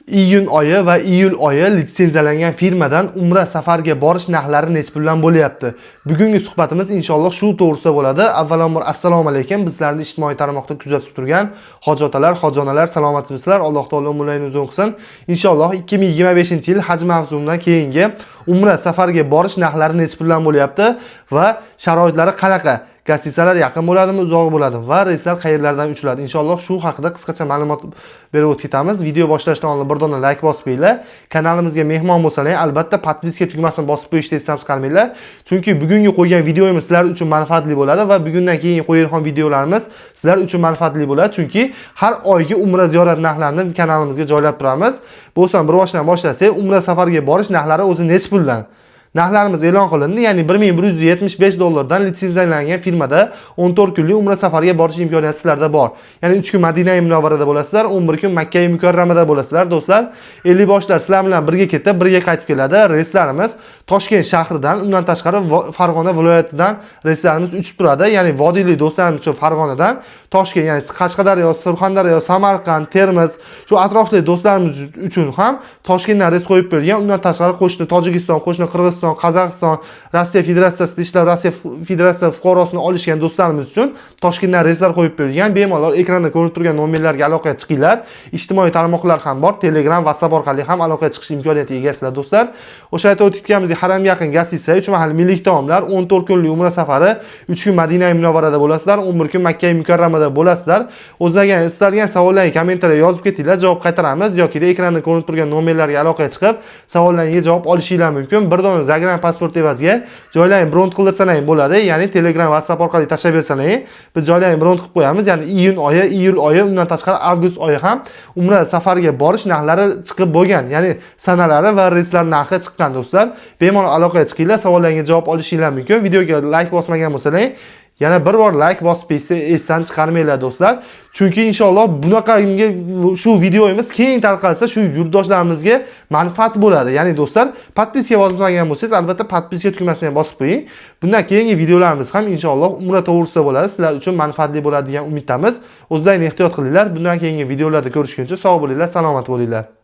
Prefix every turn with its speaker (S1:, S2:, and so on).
S1: Iyun oyi va iyul oyi litsenziyalangan firmadan umra safariga borish narxlari nechi puldan bo'lyapti? Bugungi suhbatimiz inshaalloh shu to'g'risida bo'ladi. Avvalambor, assalomu alaykum. Bizlarni ijtimoiy tarmoqda kuzatib turgan hoji otalar, hoji onalar, salomatmisizlar? Alloh taolo umrlaringni uzun qilsin. Inshaalloh 2025-yil haj mavsumidan keyingi umra safariga borish narxlari nechi puldan bo'lyapti va sharoitlari qanaqa? Гостиница lar yaqin bo'ladimi, uzoq bo'ladimi va reyslar qayerlardan uchiladi? Inshaalloh shu haqida qisqacha ma'lumot berib o'tib ketamiz. Video boshlashdan oldin bir dona layk bosib qo'yinglar. Kanalimizga mehmon bo'lsalar, albatta подписка tugmasini bosib qo'yishni esdan chiqarmanglar. Chunki bugungi qo'ygan videomiz sizlar uchun manfaatli bo'ladi va bugundan keyin qo'yilgan videolarimiz sizlar uchun manfaatli bo'ladi. Chunki har oygi umra ziyorat narxlarini kanalimizga joylab turamiz. Bo'lsam bir boshdan boshlasak, umra safariga borish narxlari o'zi nechi puldan? Narxlarimiz e'lon qilindi, ya'ni 1175 dollardan litsenziyalangan firmada 14 kunlik umra safariga borish imkoniyati sizlarda bor. Ya'ni 3 kun Madina Munavvarada bo'lasizlar, 11 kun Makka Mukarramada bo'lasizlar, do'stlar. 50 boshlar sizlar bilan birga ketib, birga qaytib keladi. Reyslarimiz Toshkent shahridan, undan tashqari Farg'ona viloyatidan reyslarimiz uchib turadi. Ya'ni vodiylik do'stlarimiz uchun Farg'onadan Toshkent, ya'ni Qashqadaryo, Surxondaryo, Samarqand, Termiz, shu atrofdagi do'stlarimiz uchun ham Toshkentdan reys qo'yib berilgan. Undan tashqari qo'shni Tojikiston, qo'shni Qirg'iziston, Qozog'iston, Rossiya Federatsiyasida ishlab, Rossiya Federatsiya fuqarosini olishgan do'stlarimiz uchun Toshkentdan reyslar qo'yib berilgan. Bemalol ekranda ko'rinib turgan nomerlarga aloqaga chiqinglar. Ijtimoiy tarmoqlar ham bor, Telegram, WhatsApp orqali ham aloqaga chiqish imkoniyatiga egasizlar, do'stlar. O'sha aytib o'tganimizdek, haramga yaqin гостиница, 3 mahal milliy taomlar, 14 kunlik umra safari, 3 kun Madina Munavvarada bo'lasizlar, 11 kun Makka Mukarramada bo'lasizlar. O'zlaringiz istalgan savollarni kommentariyada yozib ketinglar, javob qaytaramiz yoki ekranda ko'rinib turgan nomerlarga aloqaga chiqib, savollaringizga javob olishinglar mumkin. Bir dona загран pasport evaziga joylarni bron qildirsalar ham bo'ladi, ya'ni Telegram, WhatsApp orqali tashlab bersalar, biz joylarni bron qilib qo'yamiz. Ya'ni iyun oyi, iyul oyi, undan tashqari avgust oyi ham umra safariga borish narxlari chiqib bo'lgan, ya'ni sanalari va reyslar narxi chiqqan, do'stlar. Bemalol aloqaga chiqinglar, savollaringizga javob olishinglar mumkin. Videoga layk bosmagan bo'lsalar, yana bir bor layk bosib esdan chiqarmanglar, do'stlar. Chunki inshaalloh bunaqangi shu videomiz keng tarqalsa, shu yurtdoshlarimizga manfaat bo'ladi. Ya'ni do'stlar, подписка bosmagan bo'lsangiz, albatta подписка tugmasini ham bosib qo'ying. Bundan keyingi videolarimiz ham inshaalloh umra to'g'risida bo'ladi. Sizlar uchun manfaatli bo'ladi degan umiddamiz. O'zlaringni ehtiyot qilinglar. Bundan keyingi videolarda ko'rishguncha sog' bo'linglar, salomat bo'linglar.